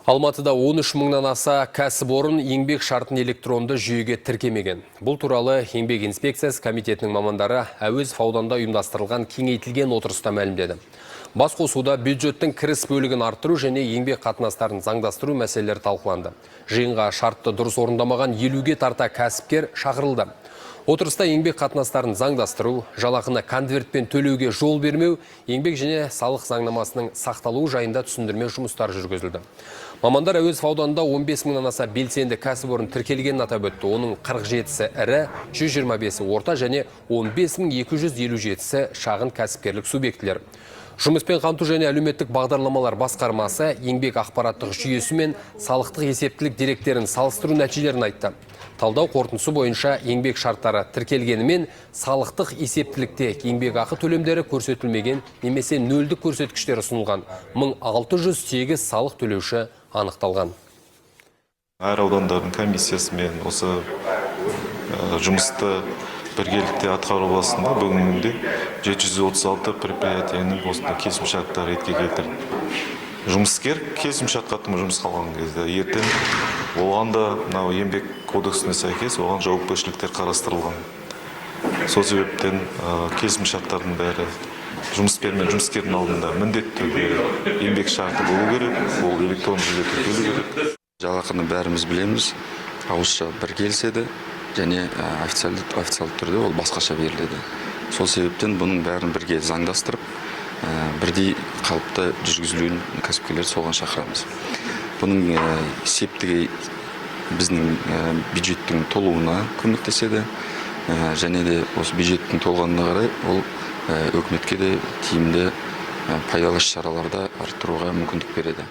Алматыда 13 мыңнан аса кәсіпорын еңбек шартын электронды жүйеге тіркемеген. Бұл туралы Еңбек инспекциясы комитетінің мамандары Әуезов ауданында ұйымдастырылған кеңейтілген отырыста мәлімдеді. Бас қосуда бюджеттің кіріс бөлігін арттыру және еңбек қатынастарын заңдастыру мәселелері талқыланды. Жиынға шартты дұрыс орындамаған 50-ге тарта кәсіпкер шақырылды. Отырыста еңбек қатынастарын заңдастыру, жалақыны конвертпен төлеуге жол бермеу, еңбек және салық заңнамасының сақталуы жайында түсіндірме жұмыстары жүргізілді. Мамандар Әуезов ауданында 15 мыңнан аса белсенді кәсіпорын тіркелгенін атап өтті. Оның 47-сі ірі, 125-і орта және 15 257-сі шағын кәсіпкерлік субъектілер. Жұмыспен қамту және әлеуметтік бағдарламалар басқармасы еңбек ақпараттық жүйесі мен салықтық есептілік деректерін салыстыру нәтижелерін айтты. Талдау қорытындысы бойынша еңбек шарттары тіркелгенімен, салықтық есептілікте еңбекақы төлемдері көрсетілмеген немесе нөлдік көрсеткіштер ұсынылған 1608 салық төлеуші анықталған. Әр аудандардың комиссиясымен осы жұмысты біргелікте атқару барысында бүгінгі күнде 736 предприятиенің осындай келісімшарттары ретке келтірілді. Жұмыскер келісімшартқа жұмысқа алған кезде ертең оған да мынау Еңбек кодексіне сәйкес оған жауапкершіліктер қарастырылған. Сол себептен келісімшарттардың бәрі жұмыскер мен жұмыскердің алдында міндетті түрде еңбек шарты болу керек, ол электронды жүйеде тіркелу керек. Жалақыны бәріміз білеміз, ауызша бір келіседі және официалды түрде ол басқаша беріледі. Сол себептен бұның бәрін бірге заңдастырып, бірдей қалыпта жүргізілуін кәсіпкерлерді соған шақырамыз. Бұның септігі біздің бюджеттің толуына көмектеседі және де осы бюджеттің толғанына қарай ол үкіметке де тиімді, пайдалы іс шараларды арттыруға мүмкіндік береді.